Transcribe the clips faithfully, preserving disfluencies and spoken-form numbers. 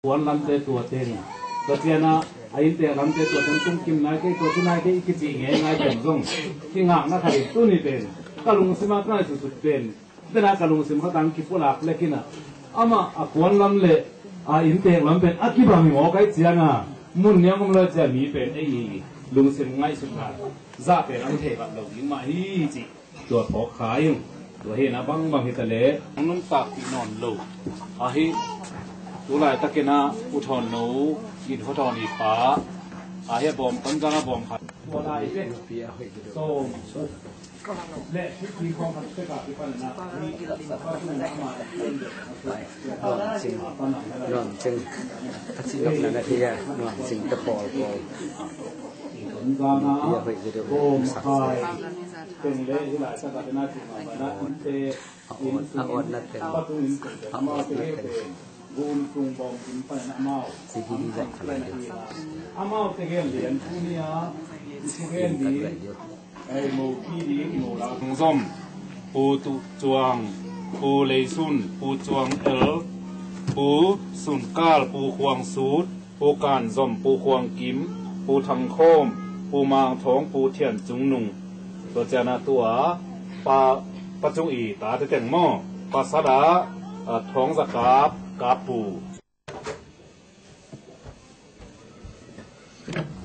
Kuan lamte tua teng, tua ciangin a inntek lamte tua teng tungkim nai kei, tua ci nai kei i kicih ngeingai pen zong kingakna khat in tuni pen ka lungsim a ka ngaihsutsut pen, tena ka lungsim khat ah kipulak leh kina amah a kuan lam le a inntek lam pen a kibang hi maw, kai ciangin a mun niang om lo ciang mi pen ei lungsim ngaihsutna zah pen a thei vat lo ding mah hi cih tua phawk kha ing. Tua hi na bangbang hi ta leh nuntak pi nawn lo. Ahi, tu laitakin a U Thawn no in Hua Thawn i pa, ahi a bawm, Tonzang a bawm khat. Tua lai pen sawm le thupi khawng khat tek a kipan na hi. Nuam cing, nuam cing. A cih lok na na hi a, nuam cing ta pawl pawl. Bia hoih video sak. A awt, a awt na teng, a awt na teng. Ci hi hi zat kha lai ding. Ci hi hi zat kha lai ding. Zom, Pu Tu Cuang, Pu Lei Sun, Pu Cuang El, Pu Sun Kal, Pu Khuang Sut, Pu Kan Zom, Pu Khuang Kim, Pu Thang Khawm, Pu Mang Thawng, Pu Thian Cung Nung. Tua ciangin a tua pa, pa cung i tate teng maw, pasal a, a, Thawng Za Kap, Kap Pu.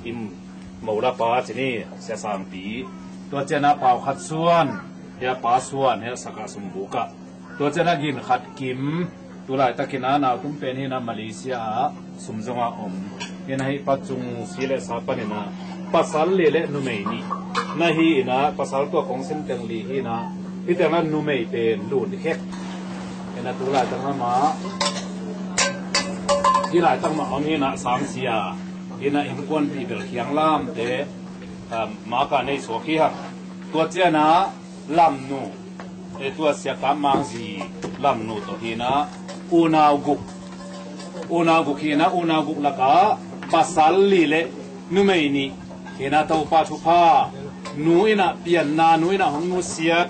Im, Mola pa ci ni, Sia Sangpi. Tua ciangin a Pau Khat Suan, hia Pa Suan, hia Saka Sumbuk ah. Tua ciangin a Gin Khat Kim, tu laitakin a nautum pen hi na Malaysia ah sum zong a om. Hi na hi pa cung si le sa panin a pasal li le numei nih na hi in a, pasal tua kong sim teng li hi na, hi teng a numei pen Lun Khek. Hi na tu laitak na mah, hi laitak mah om hi na Sang Sia. Hi na innkuanpih bel Khiang Lamte, um, maka nei suak hi hang. Tua ciangin a Lam Nu, e, tua Sia Kap Mang Zi Lam Nu tawh hi na unau guk. Unau guk hi na, unau guk lakah pasal li le numei nih hi na, Topa thupha, nu in a pianna, nu in a hong nusiat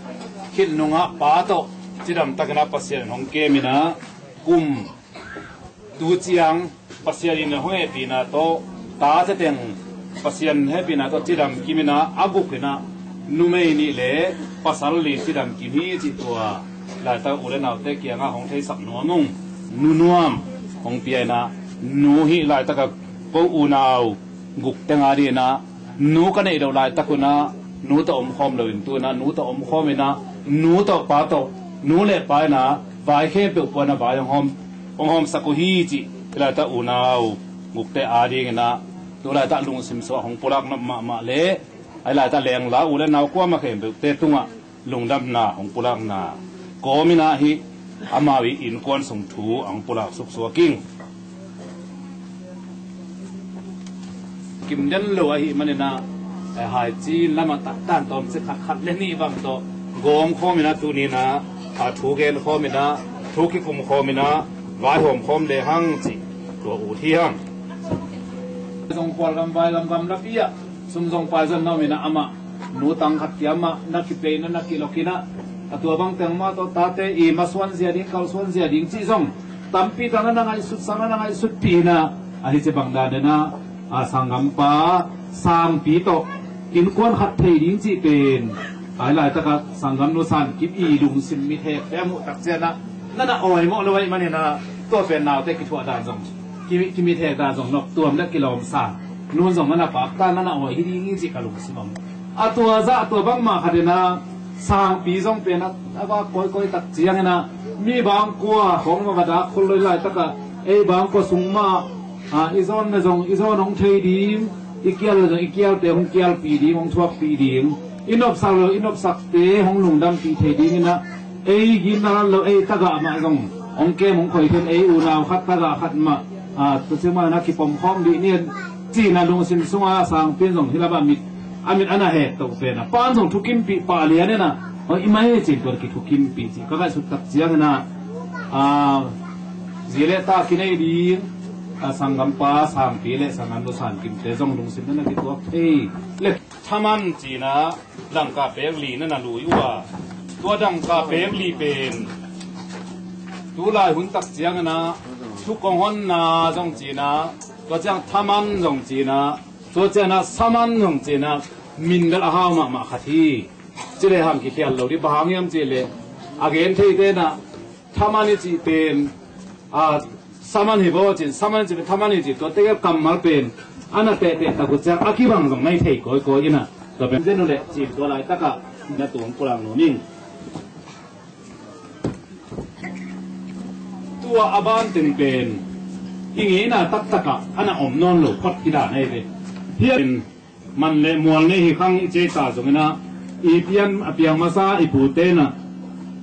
khit nungah pa tawh cidam takin a Pasian in hong kem in a kum tu ciang Pasian in hong hehpihna tawh, tate teng Pasian hehpihna tawh cidam kim in a, a guk in a numei nih le pasal li cidam kim hi cih tua laitak u le naute kiangah hong theisak nuam ung. Nu nuam hong pia in a, nu hi laitak a ko unau guk teng a ding in a, nu ka neih loh laitak un a, nu tawh om khawm lo in tu in a, nu tawh om khawm in a, nu tawh pa tawh, nu le pa in a vai khempeuh pua in a vai hong hawm, hong hawmsak uh hi cih hi laitak unau gukte a ding in a, tu laitak lungsim sungah hong pulak nop mahmah le, ahi laitak lengla u le nau kuamah khempeuhte tungah lungdamna hong pulakna kawm in a hi, amau i innkuan sung thu a hong pulak suksuak ing. Kim den lo ahih manin a, eh, haici lamah taktan tawmcik khat, khat le nih bang tawh gawm khawm in a, tuni in a, a, thu gen khawm in a, thu kikum khawm in a, vaihawm khawm le hang cih tua ut hi hang. Zong khualgam vaigam gamlapi ah sum zong paizon na om in a, amah nu tang khat kiamah na kipeina na kilok in a, a tua bang teng mah tawh tate i masuan zia ding, kalsuan zia ding cih zong tampi tak na na ngaihsutsak, na na ngaihsutpih in a, ahi ci bang dan in a, a, sanggampa Sangpi tawh innkuan khat thei ding cih pen, ahi laitak a sanggamnu San Kim i lungsim mithekte a muh tak ciang a, na na awimawh lo ahih manin a, tua pen naute kithuah dan zong, ki, kimithek dan zong noptuam le kilawmsa, nun zong na na pakta, na na awi hi ding hi cih ka lungsim om. A tua zah, a tua bangmah khat in a, Sangpi zong pen a, a vak kawikawi tak ciang in a, mi bangkua khawng va va dak khol lo hi laitak a, ei bangkua sung mah, a, i zawn le zong i zawn hong thei ding, i kial le zong i kialte hong kialpih ding, hong thuakpih ding, i nopsak le i nopsakte hong lungdampih thei ding in a, ei gimna lo, ei tagah mah zong hong kem hong khoi thei in, ei unau khat tagah khat mah, a, tua ciang mah na kipom khawm dih ni in, cihna lungsim sungah Sangpi in zong hi lamah mit, a mit a na hek toh pen a, pan zong thukimpih pah lian in a, hoi i mai cin tuan kithukimpih cih ka ngaihsut tak ciang in a, a, zi le ta kinei ding, a, sanggampa Sangpi le sanggamnu San Kimte zong lungsim na na kituak thei le thaman cih in a, dangka pek li na na lui uh a, tua dangka pek li pen tu lai hun tak ciang in a, Thu kong honna zong cina, tua ciang thaman zong cina, tua ciangin saman zong cina, min bel a hau mahmah khat hi. Ci le hang kikhial lo dih, bang hang hiam cih leh a gen theite na, thaman i cih pen, a, saman hi baw cin, saman i cih pen thaman hi cih, tua tegel kammal pen a na tehteh tak uh ciang a kibang zong na hi thei kawikawi ina, tua pen zen uh leh cin tua laitakah na tuang pulak nuam ing. Tua a ban teng pen i ngeina taktakah a na om nawn lo phot hi dan ahi ve. Hian man le mual nei hi khang i cei ta zongin ah, i pian a piang masa i pute na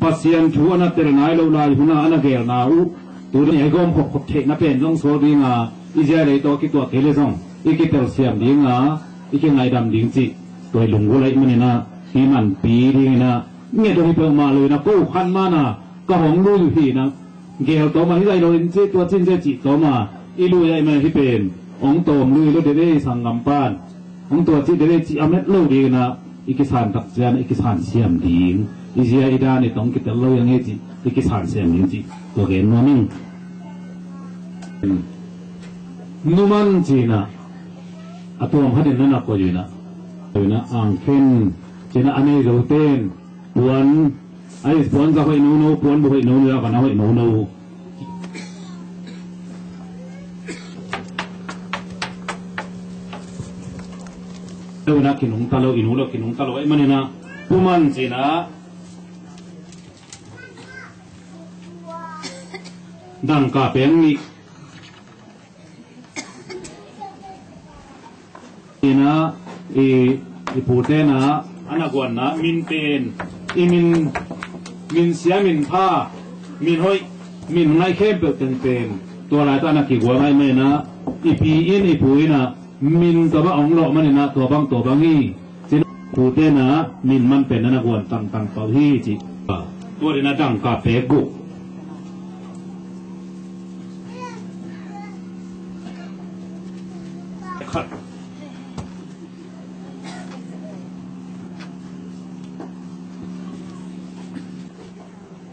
Pasian thu a na tel nai lo lai hun a a na gelna uh, tu ding a i gawm khopkhop theihna pen zong suak ding a, i zia lei tawh kituak kei le zong i kitel siam ding a, i kingaidam ding cih tua i lunggulh ahih manin ah, hi manpi dingin ah nget uh hi peuhmah lo in ah, ko khan man a ka hong lui uh hi in ah, gel tawm a hi zai lo in ci, tua cin zia cih tawm a i lui ahih manin ah, hi pen hong tawm lui lo dede, sanggam pan hong tua cih dede cih a met lo dingin ah, i kisan tak ciang i kisan siam ding, i zia i dan i tawh kitel lo hi ing e cih i kisan siam ding cih tua gen nuam ing. Numan cina a tuam khatin na na koih uh ina, koih uh ina, angkhen cina a nei zo ten puan, a is puan za hoih nono, puan bu hoih nono, a van a hoih nono. Lo na kinungta lo, i nu lo kinungta lo ahih manin ah, puman cina dangka peng nih. Ina, i, i pute na a na guanna min pen, i min, min sia, min pha, min hoih, min ngaih khempeuh teng pen tua laitak a na kigual ahih manin ah, i pi in i pu in ah min tua bang hong lawh manin ah tua bang tua bang hi. Cin pute na min man pen na na guan tangtang pau hi ci. Tua ding a dangka pek guk. Khat.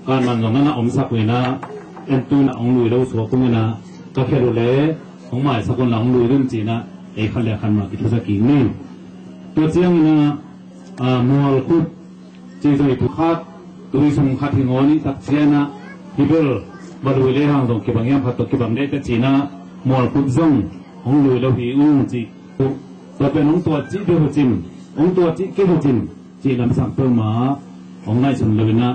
Kan man zong na na omsak uh ina, en tu na hong lui lo suak ung ina, ka khel uh le hong maisak un la hong lui dun cina, ei khat le khat mah kithusa kik ni. Tua ciangin ah, a, mual khut ci zong i pu khat, tui sung khat hi ngawn i tak ciang ah, hi bel va lui le hang zong kibang hiam, khat tawh kibang deh teh cina, mual khut zong hong lui lo hi ung ci. Tua pen hong tuat cih deuh uh cin, hong tuat cih kei uh cin, cih lamsang peuhmah hong ngaihsun lo ina,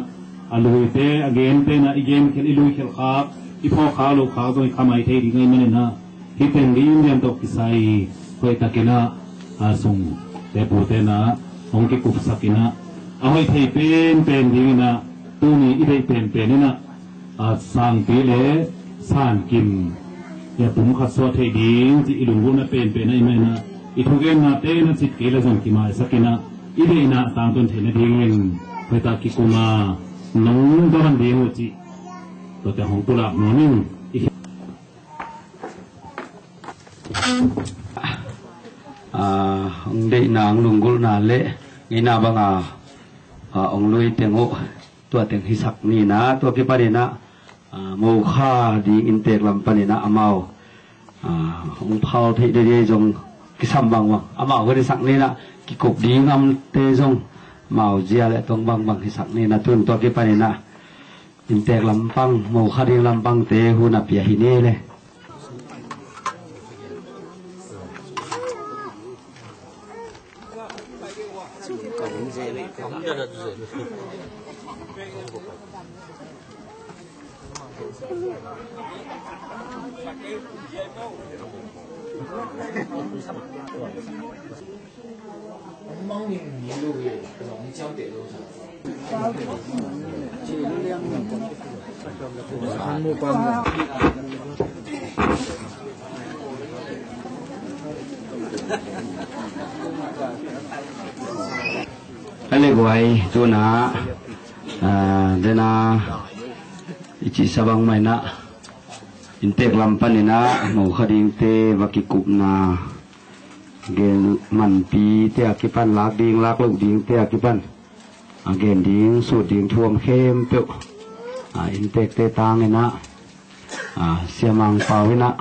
a luite, a gente na i gen khel, i lui khel khak, i phawk khak lo khak zong i khamai thei ding ahih manin ah, hi teng ding lian tawh kisai hoih takin ah, a sungte pute na hong kikupsak ina, a hoih thei penpen dingin ah, tuni i deih penpen in ah, a, sangpi le sankim i a pum khat suah theih ding cih i lunggulhna penpen ahih manin ah, i thugennate na cit kei le zong kimaisak ina, i deihna a tangtun theihna dingin hoih tak kikum a nong dawn ding uh cih tuate hong pulak nuam ing. I A, hong deihna, hong lunggulhna le ngeina banga, a, hong lui teng uh, tua teng hisak ni ina, tua kipanin ah, a, Mokha ding inntek lam panin ah amau, a, hong phal theih dede zong kisam bangbang, amau hun hisak ni ina, kikup ding amte zong amau zia le tong bangbang hisak ni ina, tun tua kipanin ah inntek lampang, Mokha ding lampangte hun a pia hi ni le. Hale guai, tuna, a, dena, i cihsa bang mah ina, inntek lam panin ah Mokha dingte va kikupna gen manpite a kipan, lak ding lak loh dingte a kipan, a, gen ding sut ding thu om khempeuh, a, inntekte tangin ah, Siamang Pau in ah